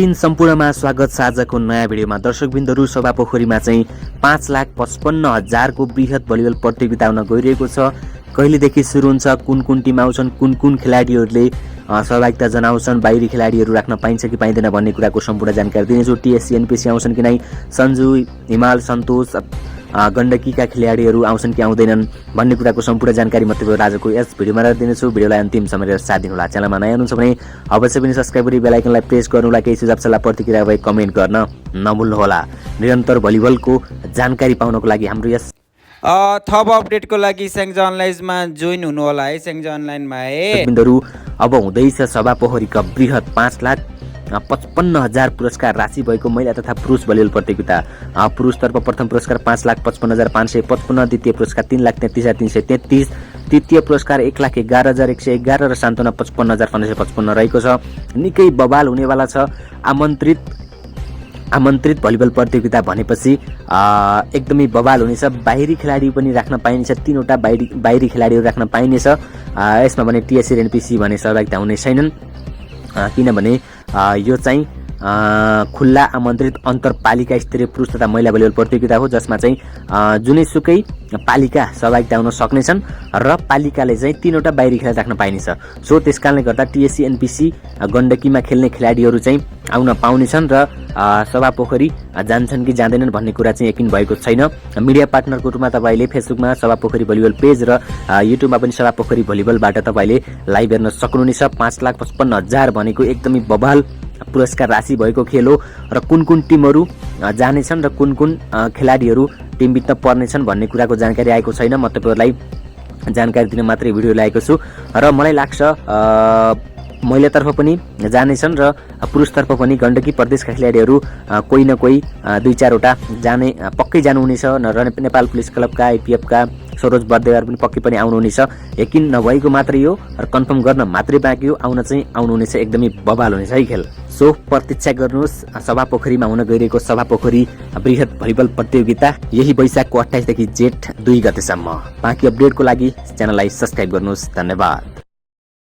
तीन सम्पूर्णमा स्वागत। साझाको नयाँ भिडियोमा दर्शकबिन्दहरू सभा पोखरीमा चाहिँ 5,55,000 को बृहत भलिबल प्रतियोगिता हुन गइरहेको छ। कहिलेदेखि सुरु हुन्छ, कुन कुन टिम आउँछन्, कुन कुन खेलाडीहरूले सहभागिता जनाउँछन्, बाहिरी खेलाडीहरू राख्न पाइन्छ कि पाइँदैन भन्ने कुराको सम्पूर्ण जानकारी दिनेछु। टिएससी एनपिसी आउँछन् कि नै, सन्जु, हिमाल, सन्तोष, गण्डकीका खेलाडीहरू आउँछन् कि आउँदैनन् भन्ने कुराको सम्पूर्ण जानकारी म तपाईँहरू आजको यस भिडियोमा दिनेछु। भिडियोलाई अन्तिमसम्म हेरेर साथ दिनुहोला। च्यानलमा नयाँ हुनुहुन्छ भने अवश्य पनि सब्स्क्राइब गरी बेल आइकनलाई प्रेस गर्नुहोला। केही सुझाव सल्लाह प्रतिक्रिया भए कमेन्ट गर्न नभुल्नुहोला। निरन्तर भलिबलको जानकारी पाउनको लागि हाम्रो यस थप अपडेटको लागि स्याङ्जा अनलाइनमा जोइन हुनु होला है। स्याङ्जा अनलाइनमा है बिन्दुहरू अब हुँदैछ सभा पोखरीका बृहत 5,55,000 पुरस्कार राशि भएको महिला तथा पुरुष भलिबल प्रतियोगिता। पुरुषतर्फ प्रथम पुरस्कार 5,55,555, द्वितीय पुरस्कार 3,33,333, तृतीय पुरस्कार 1,11,111 र सान्त्वना 55,555 रहेको छ। निकै बवाल हुनेवाला छ। आमन्त्रित भलिबल प्रतियोगिता भनेपछि एकदमै बवाल हुनेछ। बाहिरी खेलाडी पनि राख्न पाइनेछ, 3वटा बाहिरी खेलाडीहरू राख्न पाइनेछ। यसमा भने टिएससी र एनपिसी भने सहभागिता हुने छैनन्, किनभने यो चाहिँ खुल्ला आमन्त्रित अन्तरपालिका स्तरीय पुरुष तथा महिला भलिबल प्रतियोगिता हो, जसमा चाहिँ जुनैसुकै पालिका सहभागिता हुन सक्नेछन् र पालिकाले चाहिँ 3वटा बाहिरी खेलाडी राख्न पाइनेछ। सो त्यसकारणले गर्दा टिएससी एनपिसी गण्डकीमा खेल्ने खेलाडीहरू चाहिँ आउन पाउनेछन् र सभा पोखरी जान्छन् कि जाँदैनन् भन्ने कुरा चाहिँ यकिन भएको छैन। मिडिया पार्टनरको रूपमा तपाईँले फेसबुकमा सभा पोखरी भलिबल पेज र युट्युबमा पनि सभा पोखरी भलिबलबाट तपाईँले लाइभ हेर्न सक्नुहुनेछ। 5,55,000 भनेको एकदमै बवाल पुरस्कार राशि भएको खेल हो र कुन कुन टिमहरू जानेछन् र कुन कुन खेलाडीहरू टिमभित्र पर्नेछन् भन्ने कुराको जानकारी आएको छैन। म तपाईँहरूलाई जानकारी दिन मात्रै भिडियो ल्याएको छु र मलाई लाग्छ महिलातर्फ पनि जानेछन् र पुरुषतर्फ पनि गण्डकी प्रदेशका खेलाडीहरू कोही न कोही 2-4वटा जाने पक्कै जानुहुनेछ र नेपाल पुलिस क्लबका, आइपिएफका सरोज बर्देवार पनि पक्कै पनि आउनुहुनेछ। यकिन नभएको मात्रै हो र कन्फर्म गर्न मात्रै बाँकी हो। आउन चाहिँ आउनुहुनेछ। एकदमै बवाल हुनेछ है खेल। सो प्रतीक्षा गर्नुहोस् सभा पोखरीमा हुन गइरहेको सभा पोखरी बृहत भलिबल प्रतियोगिता यही वैशाखको 28 देखि जेठ 2 गतेसम्म। बाँकी अपडेटको लागि च्यानललाई सब्स्क्राइब गर्नुहोस्। धन्यवाद।